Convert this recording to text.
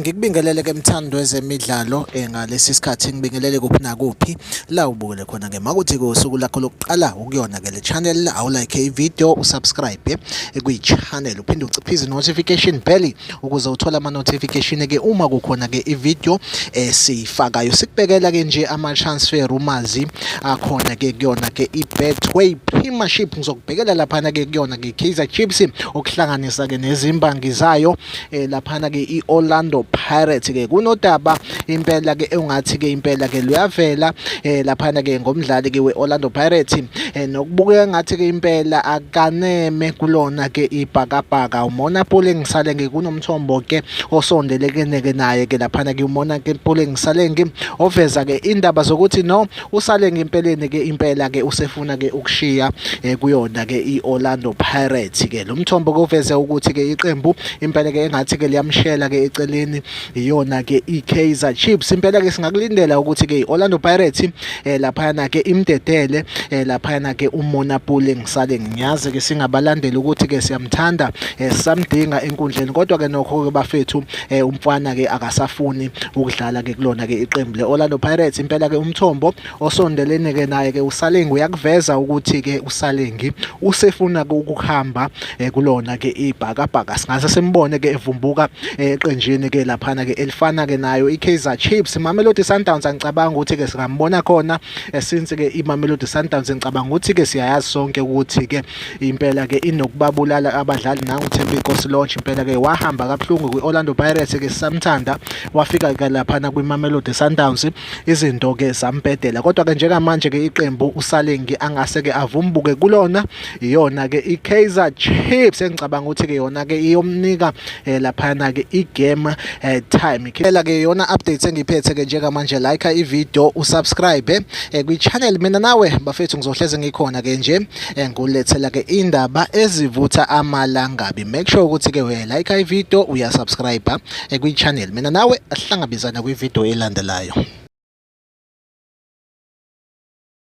Ngikubingelele ke mthandi wezemidlalo ngalesi sikhathi ngibingelele kuphi nakuphi la ubukele khona ke makuthi ke usuku lakho lokuqala ukuyona ke le channel awulike i-video usubscribe kwi-channel uphinde uciphize notification bell ukuze uthole ama-notification ke uma kukhona ke i-video esiyifakayo. Sikubhekela ke nje ama-transfer rumors akhona ke kuyona ke i-Betway Premiership. Ngizokubhekela laphana ke kuyona ke i-Kaizer Chiefs okuhlanganisa ke nezimbangi zayo laphana ke i-Orlando Pirates. Ke kunodaba impela ke engathi ke impela ke luyavela laphana ke ngomdlali ke we-Orlando Pirates nokubukeka ngathi ke impela akaneme kulona ke ibhakabhaka uMonnapule Saleng. Kunomthombo ke osondelekene ke naye ke laphana ke uMonnapule Saleng oveza ke indaba zokuthi no uSaleng empeleni ke impela ke usefuna ke ukushiya kuyona ke i-Orlando Pirates. Ke lo mthombo uveze ukuthi ke iqembu impela ke engathi ke liyamshela ke eceleni iyona ke i-Kaizer Chiefs. Impela ke singakulindela ukuthi ke i-Orlando Pirates laphayana ke imdedele laphayana ke uMonnapule Saleng. Ngiyazi ke singabalandeli ukuthi ke siyamthanda, sisamdinga enkundleni, kodwa ke nokho ke bafethu umfana ke akasafuni ukudlala ke kulona ke iqembu le-Orlando Pirates. Impela ke umthombo osondelene ke naye ke uSaleng uyakuveza ukuthi ke uSaleng usefuna ke ukuhamba kulona ke ibhakabhaka. Singase simbone ke evumbuka eqenjini ke laphana ke elifana ke nayo i-Kaizer Chiefs. Mamelodi Sundowns angicabanga ukuthi ke singambona khona, since ke iMamelodi Sundowns ngicabanga ukuthi ke siyayazi sonke ukuthi ke impela ke inokubabulala abadlali. Nangu Thembinkosi Lorch impela ke wahamba kabuhlungu kwi-Orlando Pirates ke sisamthanda, wafika ke laphana kwiMamelodi Sundowns izinto ke zambhedela. Kodwa ke njengamanje ke iqembu uSaleng angase ke avumbuke kulona iyona ke i-Kaizer Chiefs, engicabanga ukuthi ke yona ke iyomnika laphana ke i-game time. Phela ke yona updates engiphethe ke njengamanje. Like i-video, usubscribe kwi-channel. Mina nawe bafethu ngizohleze ngikhona ke nje ngulethela ke indaba ezivutha amalangabi. Make sure ukuthi ke uya like i-video, uyasubscribe kwi-channel. Mina nawe ahlangabezana kwi-video elandelayo.